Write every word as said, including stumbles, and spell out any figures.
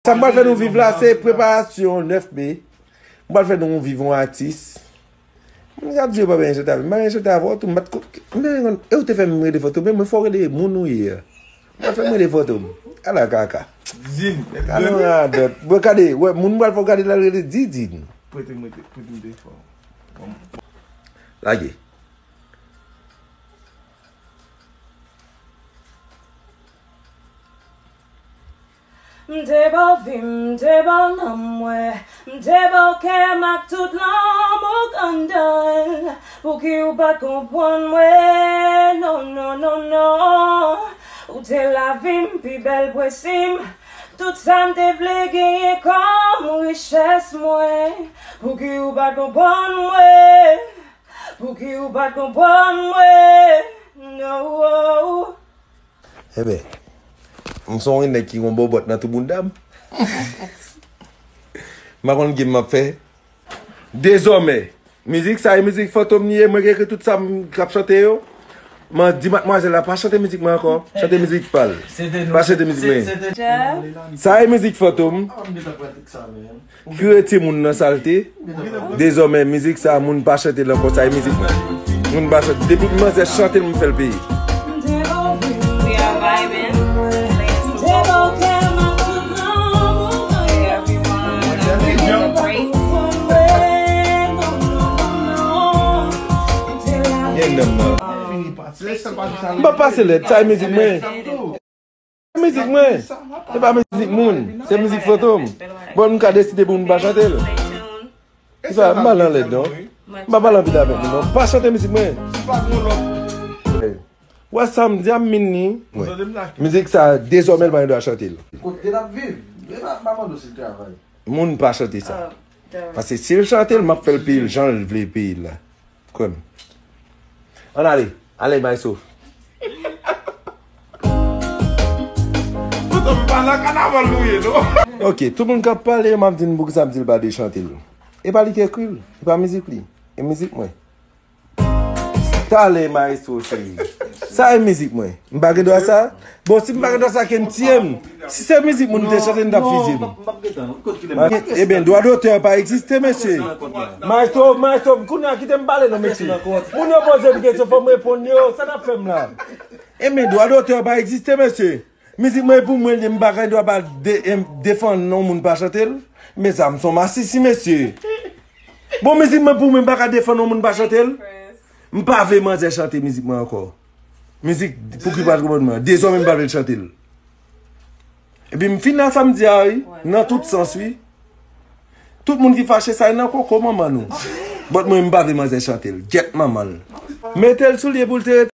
Sa m pral fè nou viv la, se preparasyon nèf me. M pral fè nou viv yon atis. Moun ap di yo pa byen chante avè m. M pa byen chante avè w tou. M pa t ko-, m pa byen konn. E ou te fè m rele fantom, men mwen fò w rele moun ou ye a. M pa fè m rele fantom. Ala kaka. Zin. Alon radòt. Mwen gade, wè, moun m pral fè w gade la rele Didin. Prete m, prete m telefòn. Lage. M te ba w vi m, m te ba w nanm mwen, m te ba w kè m ak tout lanmou k anndan l. Pouki ou pa t konprann mwen? Non, non, non, non. Ou te lavi m pi bèl pwesi m. Tout sa m te vle genyen kòm richès mwen. Pouki ou pa t konprann mwen? Pouki ou pa t konprann mwen? Non. Enben, m se yon nèg ki gen yon bòbòt nan tou bounda m. M pa konn game m ap fè. Dezòmè, mizik sa e mizik fantom li ye, mwen ki ekri tout sa m k ap chante yo. M di matmwazèl la pa chante mizik mwen ankò, chante mizik pa l. Pa chante mizik mwen. Sa e mizik fantom. Kire timoun nan salte. Dezòmè, mizik sa, moun pa chante l ankò, sa e mizik mwen. Moun pa chante. Depi manzè chante l, m fè l peye. M pa pase lèd, sa e mizik mwen. Mizik mwen. Se pa mizik moun. Se mizik fantom. Bon, m ka deside pou m pa chante l. Se pa, m pa nan lèd non. M pa pale anpil avèk nou non. Pa chante mizik mwen. Wè sa m di a m min ni. Mizik sa dezòmè l pa gen dwa chante l. Kote n ap viv? Yo pa pa mande w si l travay. Moun pa chante sa. Paske si l chante l, m ap fè l peye l jan l vle peye l la. Kwè m. Ann ale. Ale, maestro. Fantom pa nan kanaval nou ye, non? Ok, tout moun k ap pale, m ap di n poukisa m di l pa dechante l. E pa li ki ekri l, e pa mizik li, e mizik mwen. Talè, maestro, cheri. Sa e mizik mwen. M pa gen dwa sa? Bon, si m pa gen dwa sa, ke n tiye m. Si se mizik moun te chante, n t ap fize m. Ebyen, dwa dotè pa egziste, mesye. Maestro, maestro, kounye a kite m pale non, mesye. Moun yo poze m kesyon, fò m reponn yo. Sa n ap fè m la? Ebyen, dwa dotè pa egziste, mesye. Mizik mwen pou mwen, m pa gen dwa pa de, em, defann non moun pa chante l. Men sa, m se yon masisi, mesye. Bon, mizik mwen pou mwen, m pa ka defann non moun pa chante l. M pa vle manzè chante mizik mwen ankò. Mizik, pouki pa konprann mwen? Dezòmè m pa vle l chante l. Epi m fin nan sa m di a, wi. Nan tout sans, wi. Tout moun ki fache, sa e nan koko manman nou. But mwen, m pa vle manzè chante l. Gyèt manman l. Mete l sou lye pou l te rete.